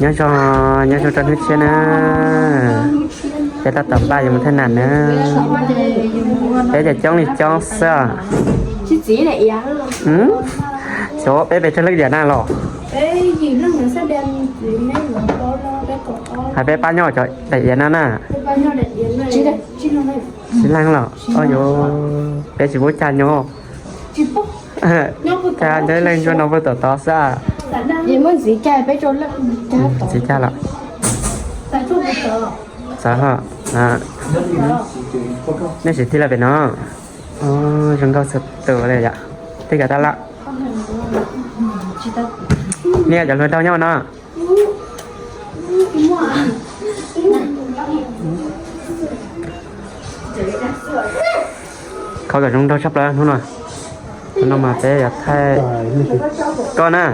Nyob zoo, nyob zoo rau hnub tshiab na. Peb tab tom npaj yuav mus thaj nam na. Peb cov coob li coob xwb. Xyov peb pes tsawg leej diam na los. Hais peb pab nyob cov daim iav no na. Tsis leej los, o yuav, peb tsis pub cag nyob. Cag nyob ib leeg ntsuag no puag tom tod xwb. Txiv cag los. Txawv ho. Nej tsis thij lawm pem no. Zoo nkauj txhua tus li yom. Thij kom tau lawm. Nej cov hluas nraug nyob no. Khov kom zoo nraug tshaj plaws hnub no. Hnub no mas peb yuav thaij koj na.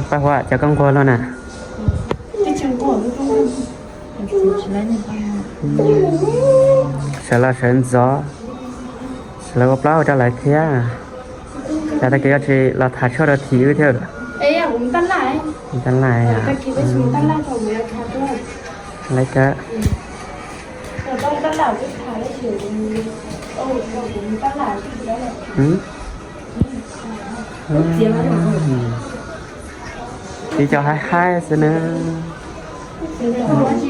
Paj Huam, cov koj nquag luaj na. Sawv los sawv ntxov, sawv los ua plaub hau rau lawv thiab. Cas tag kis koj tsis los tham tshuaj rau Thim wb thiab? Tab laj, lawv kawg. Ib co haib haib xwb na.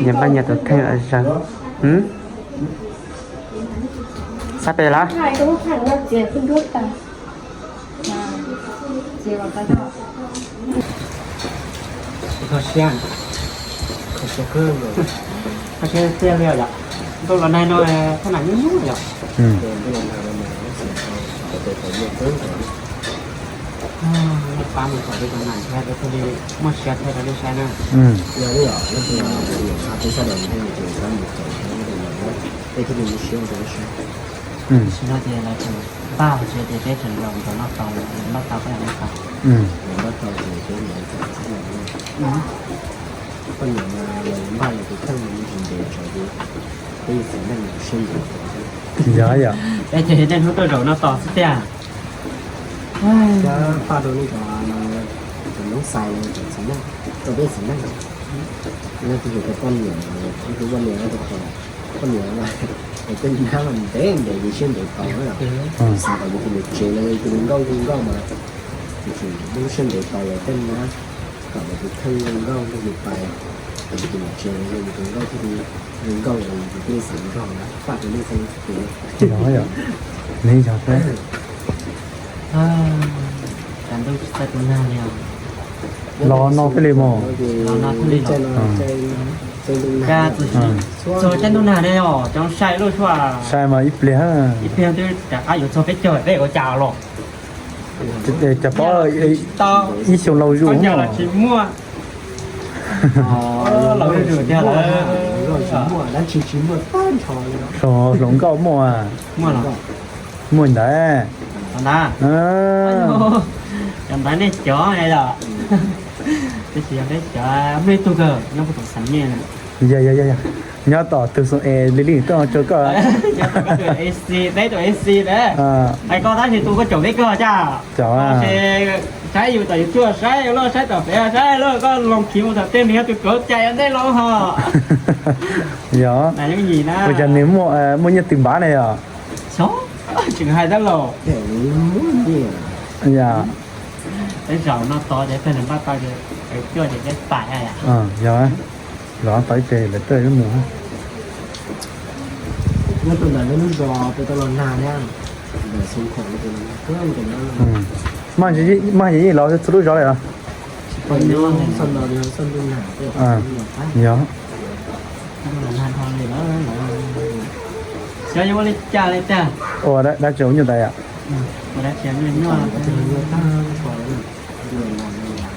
Nyias npaj nyias tus kheej zaws. Sab pem lawm. Kho siab, kho siab tiag li yom. Ntuj los nag no thaj nam nyuaj nyuaj yom. Pab mus kom peb cov nam thiab peb thiaj li muaj siab thaij rau nej saib na. Peb thiaj li muaj siab rau nej saib. Tam sim no ces lawv tseem npaj hauv tsev ces peb tseem los nrog noj tau, noj tau koj los noj tau. Noj tau ces peb los, poj niam mas los npaj los tus kheej mas yeej tsis ntev tsawv li, peb yeej txiv neej siab ntev. Yog yom. Peb ces niaj hnub tuaj zaum noj tos xwb tiag. Paj rau nej cov, cov noob xais los cov txiv neej, rau peb txiv neej. Leej twg yog cov poj niam, leej twg poj niam rau qhov poj niam mas tej nab mas ntev ntev yus siab ntev tau na. Xav kom yus tus niam tsev los yog yus tus hluas nkauj zoo nkauj mas yus tseem muaj lub siab ntev tau lawv tej nab, kom lawv tus kheej zoo nkauj thiaj li pais, kom yus tus niam tsev los yog yus tus hluas nkauj thiaj li zoo nkauj, yus thiaj li xav nrog na, paj rau nej txhua tus. Neb yog peb. Los no thiaj li mus. Los no thiaj li. Cas txog caij ntuj nag ne os, cov sai luaj sua. Sai mas ib pliag, ib pliag twb rov qab yuav txog peb caug peb ua cas los. Cas paub ib xyoo laus zus los tsis muaj. Laus zus tiag lawm. Hluas nkauj muaj. Muaj ntawd. Cov ntawd, cov ntawd nej cov yom. Tab sis yog peb cov, muaj ib tug kawg nyob puag tom Xam Nyej. Yog yog yog, nyob tom tus xoo es li li tuaj tso koj. Nyob tom koj tus A C, peb tus A C na. Hais koj tab sis tus koj caum peb kawg cas. Caum. Saib yus tom YouTube, saib loj, saib tom fev, saib loj, koj loos khiv mus tom tej nws yog tus kauv cai ua ntej los ho. Yog. Ua cas nws muaj nyiaj twm npav ne yom? Tseem hais tab los. Yog. Peb zaum no tod ces peb npaj tau ces cuaj ces peb pais. Yog, los tau ib ce lawv tuaj mus. Nyob rau ntawm lub zos peb tau los nag thiab. Mas yeej los txhua lub zos lawm los? Yog. Xyov yuav ua li cas li tiag. Ua dab tsi ua nyuaj tas yom? Ua dab tsi ua nyuaj.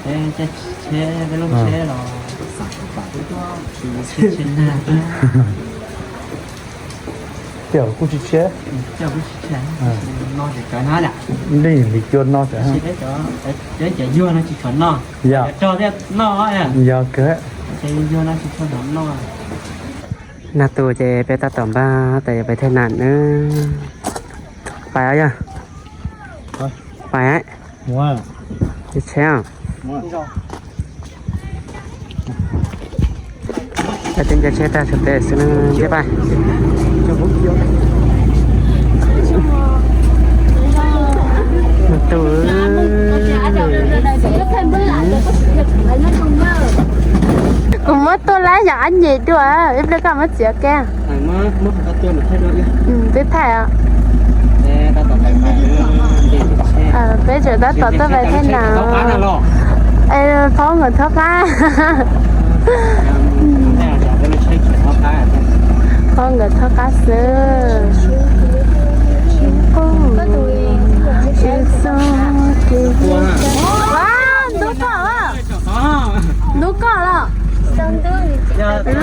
Peb caij tsheb, peb lub tsheb los tsheb nag. Tej kuj tsis tshiab. Tej kuj tsis tshiab. No tseem tsawv na yom. Li li cua no tsawv. Cov yuag no tsis tshua noj. Yog. Cov tsog thiaj noj. Yog kawg. Cov yuag no tsis tshua noj. Nag tu ces peb tab tom npaj tas yuav pais thaj nam na. Pais yog, pais, ces tsheb, cov tib ncaws tsheb tag sawv pem xwb na, ntiaj pais. Tus kuv muab tuaj lab yog ab nyem dua, ib pliag koj muab txiav kiag. Twb thaij, peb tseem tab tom tuaj pais thaij nas, phob nkawd thaub qab, phob nkawd thaub qab xwb. Ntub koj, ntub koj los,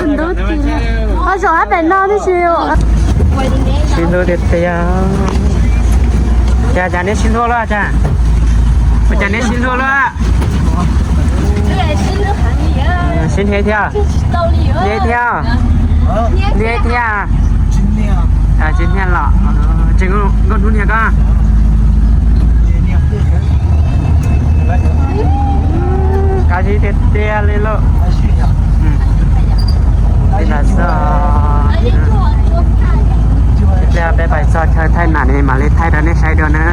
ntub tis, ho zaum hab pem no tib si. Sib hlub tiag tiag. Cas, cas neb sib hlub luaj cas? Ua cas neb sib hlub luaj? Sib hlub thiab, thiab, thiab, thiab. Tsis niag los, tsis nkauj hnub niag koj. Qab zib tiag tiag li lauj. Li ntawd xwb. Ib pliag peb pais txog chaw thaij nam ne mam li thaij rau nej saib dua na.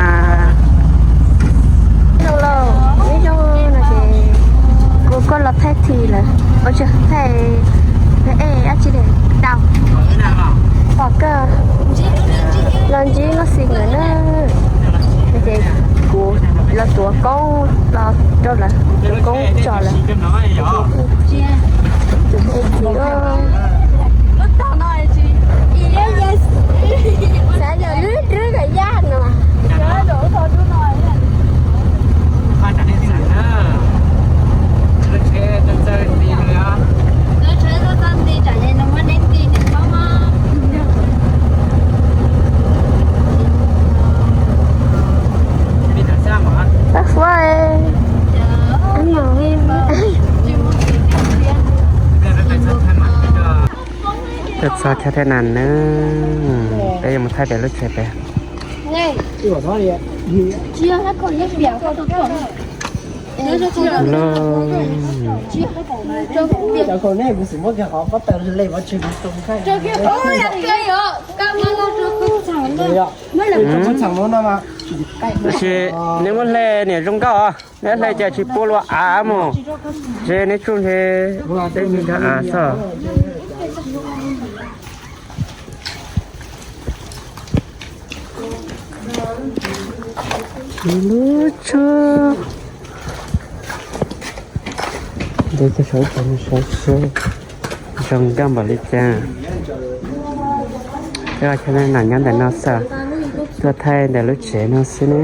Kuv kuj los thaij thi lawm, ua tsaug, thaij dab tsi dau, pom koj los ntsib Nuj Xis nkawd na. Ces kuv los tuav koob los rau lawv, tuav koob tso lawm. Xav yog lub rwb kom yaj no. Tab fuab, tuaj txog chaw thaij nas na, peb yuav mus thaij pem lub tsev pem. Tab sis neb muab hle niam zoo nkauj os, neb hle ces tsis pub luag av mus, ntshe neb tsuj ntshe av xwb. Lub tsheb, nce kiag saum ub, saib seb zoo nkauj npaum li cas. Peb ua chaw thaij nas nyob ntawm no xwb, tuaj thaij ntawm lub tsev no xwb na.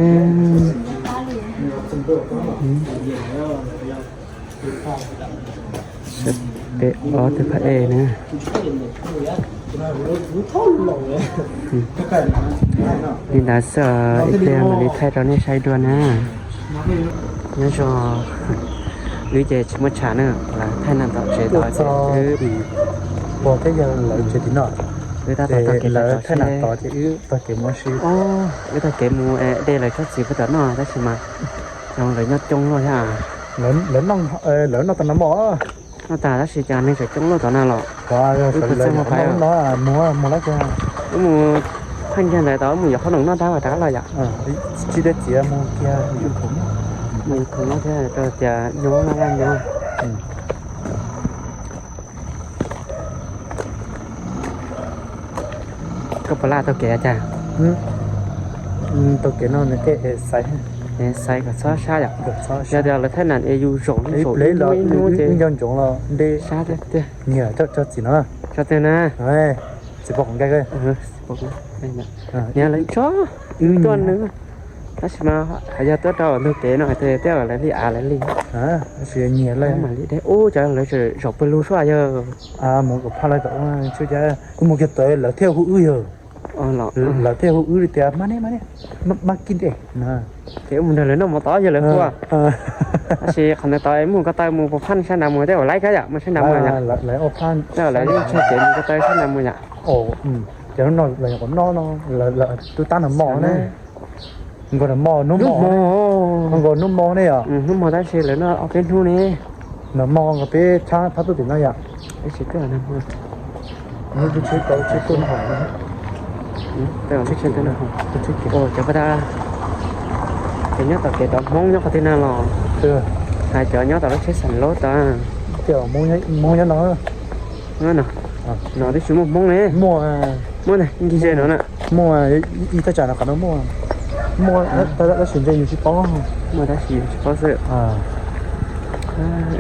Peb ob tug phab ej na. Li ntawd xwb, ib pliag mam li thaij rau nej saib dua na. Nyob zoo, wb ces tsis muaj tshav na, lawv thaij nas tom tsev tod ces wb, pog thiab yawg lawv tsev tim no, wb tab tom taug kev, lawv thaij nas tod ces wb taug kev mus si. Wb taug kev mus de lawv tsob txiv pem tom no tab sis mas zoo lawv nyob coob luaj thiab. Lawv noj, lawv noj tau nas mos. Noj tas tab sis cas neeg tseem coob luaj tom no los. Wb puas txawj mus pais no, mus, mus lawm, wb mus pheej kiag ntawd tod, wb mus yuav qhob noom noj tag rov qab los yom. Tsis txiav mus kiag, mus yuav khoom noj thiab rau tias nyob laj laj nyob. Koj puas laj taug kev cas? Taug kev no nws thiaj xaiv, xaiv kom txhob sab yom. Yog tias lawv thaij nas es yus zaum ib zaum ib hnub ces nco ntsoov los nte sab tiag tiag. Nyiam cov txiv no, tso twg na, txiv pom qhov nkaij, niag lawv tso tuaj nws. Tab sis mas hais yog tuaj rau ntug kev no hais tias lawv li av lawv li, tab sis nyiam lawv mam li de ub, cov lawv tseem zaum pawg lug suab yog. Mus kom phaj lawv tom ub, tsuas cas wb mus kiag tod lawv thiaj hu wb yog. Lawv thiaj hu wb li tias mas ne, mas ne, mas kij ntej. Ces wb mus nrog lawv noj mov tod yog lawv hu. Tab sis qhov ntawd tod mus ko taw mus puas phaj sab nrad mus tej uas laib kab yom, mus sab nrad mus yom. Lawv ua phaj, lawv yeej tseg kev mus ko taw sab nrad mus yom. Ces hnub no lawv nyuam qhuav noj no, lawv twb tab nag hmo ne. Nkaus nag hmo hnub hmo, nkaus hnub hmo ne yom. Hnub hmo tab sis lawv noj ob peb hnub ne. Nag hmo nkaus peb tshab phab tuaj tim no yom. Tab sis twb nag hmo. Cov pab, cov nyob tom kev tod Hmoob nyob qhov twg na los? Hais cov nyob tom lub tsheb xeem laub tod. Hmoob nyob no. No twb tsis muaj Hmoob ne. Muaj, muaj na, nkig ze no na. Muaj ib thaj tsam no qhov no muaj, muaj tab sis ntshe yus tsis paub. Muaj tab sis yus tsis paub xwb.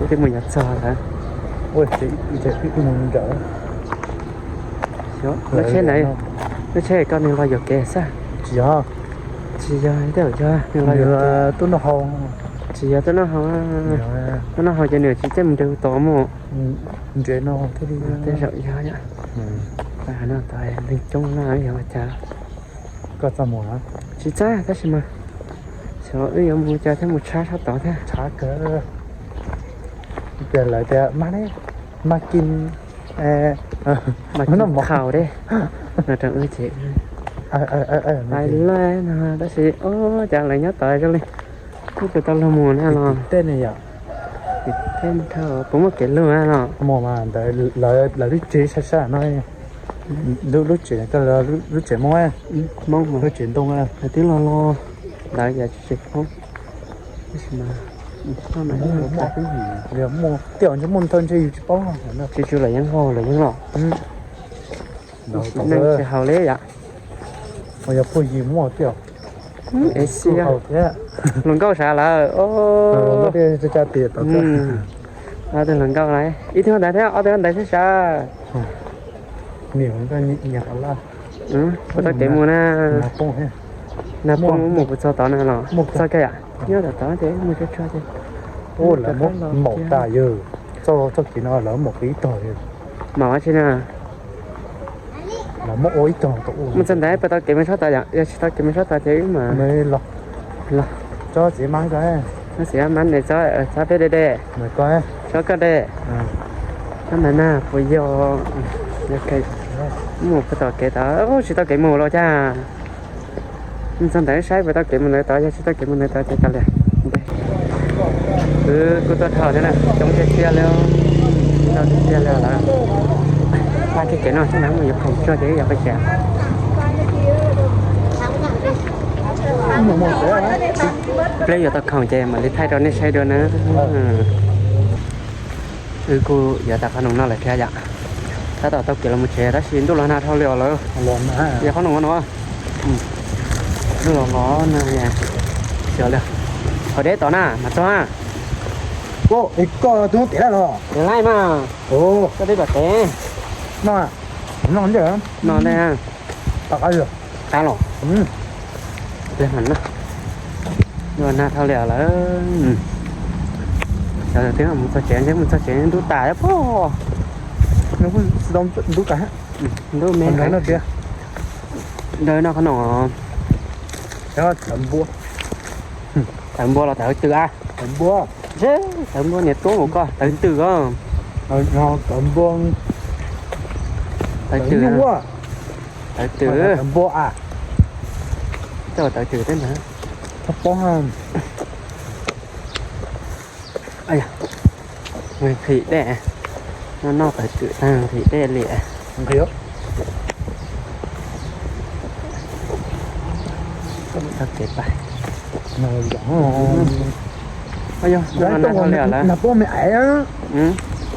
Wb twb mus nyob txog lawm. Lub tsheb ntawd, lub tsheb koj nws los yuam kev xwb. Tsis yog, tsis yog, nws los yuam kev. Tub noj hau, tsis yog tub noj hau. Tub noj hau ces nws tsis txawj mus nrog hu tod mus. Nres no thiaj li tej zaum yog yom. No tod neeg coob na, yog ua cas? Koj txaj muag? Tsis txaj tab sis mas xyov wb yuav mus ua cas thiaj mus tshab sab tod thiab. Tshab kawg. Ces lawv tias mas ne, mas kim, mas kim khau de. No rau wb ces pais lawm no tab sis ua cas lawv nyob tod zoo li wb puas tau luag mus na los. Tej ne yom. Tej dhau puas muaj kev luag na los. Mus mas ntawd lawv lub tsev sab sab no. Lub tsev, lub tsev Hmoob, Hmoob lub tsev ntoo. Twb los los ntawd yog tsis tseem Hmoob. Tab sis mas muaj, tej zaum ntshe muaj ntau ntshe yus tsis paub. Tsis tsis lawv yeej haus lawv yeej los. Neej tsis haus li yom. Yog puag yim muaj tej. Es xia hluas nkauj sav lawm. Ob tug hluas nkauj na, ib tug ntawd thiab ob tug ntawd thiab sav. Puas tau kev mus na? Nag poob mus puas txog tod na los? Txog kiag yom. Nyob tom tod ces mus tsuag tsuag ces. Lawv muab maum tas yawg, txoj txoj kev no lawv maum ib tog yawg. Maum dab tsi na? Lawv muab ua ib tog tau ua. Mus txog ntawd puas tau kev mus sab tod yom? Yog tsis tau kev mus sab tod ces wb mas los, los tsob txiv mab ko, txiv mab ne, tsob peb de de, tsob koj de. Koj mas nag puas yog? Mus puas tau kev tod, tsis tau kev mus los cas. Mus txog ntawd saib puas tau kev mus ntawd tod, yog tsis tau kev mus ntawd tod ces tau li. Wb kuj tuaj dhau thiab na, coob tiag tiag li, dhau tiag tiag li lawm. Pab kiag kev no xwb na, mus yuav khoom tsuag ces wb yuav pais tsev. Ib pliag yuav tau khoom ces mam li thaij rau nej saib dua na. Wb kuj yuav tau qhov no lawm thiab yom. Tab tom tau kev los mus tsev tab sis ntuj los nag dhau li os lawm. Yog qhov no no. Ntuj los los nag, xyov li. Qhov deb tod na mas txog. Koj tus tes laj los? Tes laj mas. Koj deb pam tes. No, no ntej. No ntej. Qab los. Pliag mas no. Ntuj los nag dhau li os lawm. Xyov twb mus txog tsev, ntshe mus txog tsev ntub tas pob. Ntub tas. Ntub me. Ntawd no qhov no. Tawv npua los tawv twm a? Tawv npua. Tawv npua niam tuab mus koj tawv twm os. Tawv npua. Tawv twm. Tawv npua a. Coj tawv twm teb ntag. Nqhis dej, noj noj tawv twm tag nqhis dej li. Tau kev pais. Yog nag poob me aiv.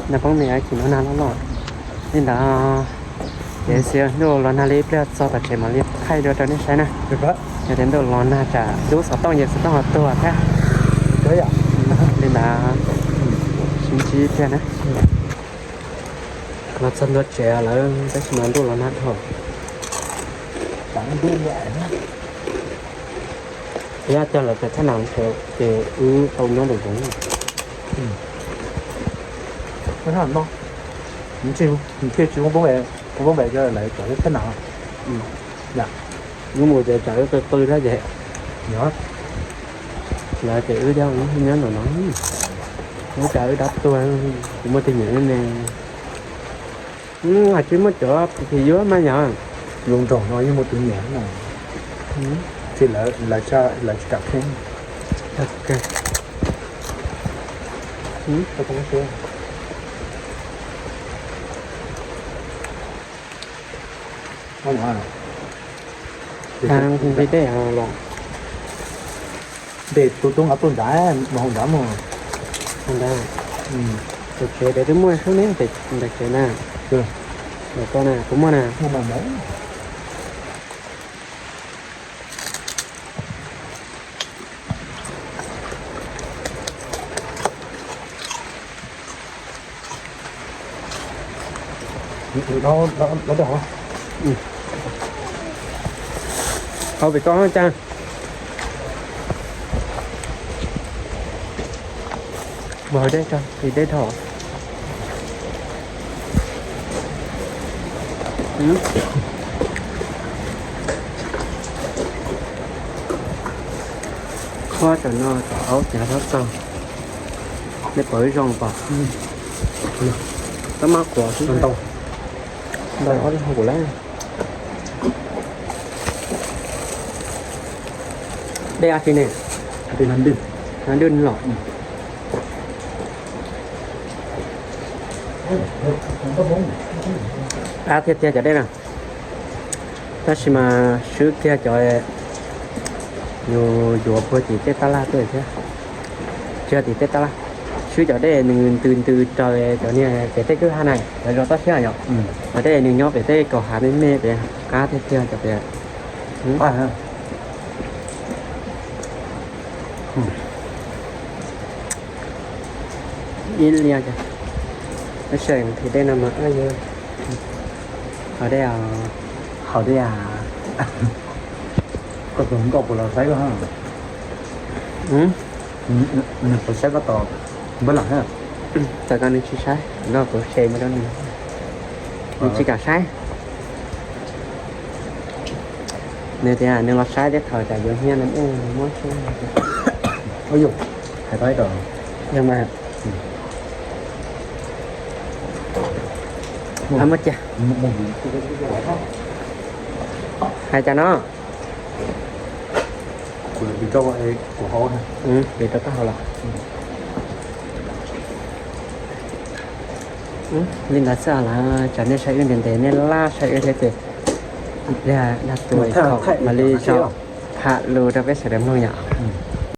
Nag poob me aiv tsis no nag loj loj li ntawd. Ces xyov ntuj los nag li ib pliag txog tom tsev mam li thaij dua rau nej saib na. Yog tias ntuj los nag tsam dub xov tooj ces xov tooj ho tuag thiab. Li ntawd, sib ntsib tiag na. Los txog ntua tsev lawm tab sis mas ntuj los nag dhau. Yog coj lawv pem thaj nam ces wb tau nyob ntawm zoov. Nws thiaj tsis muaj poob, kuv poob pem coj lawv tsam lub thaj nam. Wb mus ces tsam wb qw qw thiab ces, lawv ces wb thiaj nyob ntawm no. Wb tsam wb dab tuag, kuv muaj tus nyiam ne. Hais tsis muaj cov phim yuav mas yog. Lub nroog no yeej muaj tus niam no. Ces lawv, lawv tsis kam kheej. Ntes tus tub nqa tuaj nrad, mus hauv nrad mus. Hauv nrad. Tus tsev pem twb muaj sub neb, ntawm tsev na. Ntawm koj na, kuv muaj na. Hauv pem koj cas. Mus hauv dej tso, dej dhau. Khuab tam no tam aub cav hlob txaug. Nej pom ib zoo pom. Tab mab quav xwb ntau. Ntau ob lub hau kuv lawm. Dej dab tsi ne? Dej hnav dwj los. Qab tiag tiag cov dej na. Tab sis mas swb kiag cov yus yuav puag tim tej tab laj tuaj thiab. Tsis yog tim tej tab laj, swb cov dej nws ntws ntws raws cov niag pem tej kwj ha na, cov zos toj siab yom. Cov dej nws nyob pem tej kaum hav me me pem qab tiag tiag cov pem. Ib liag ces, tab sis nqhis dej no mas, haus dej, haus dej. Koj tus nkauj puas los saib koj? Nws puas saib koj tom npawb lawm? Txawm koj nws tsis saib, no kuv share mus rau nws, nws tsis kam saib. Nws tias nws los saib tej thaum tsam yuav hnyiab no muab saib. Hais tau ib tau. Yog mas. Muaj cia. Hais cas no? Kuv rau koj haus los. Li ntawd xwb lawm, tsam nej saib wb ntev ntev nej laj saib wb thiab ces, ib pliag dag tus mam li tso tham lus rau peb sawv daws mloog yom.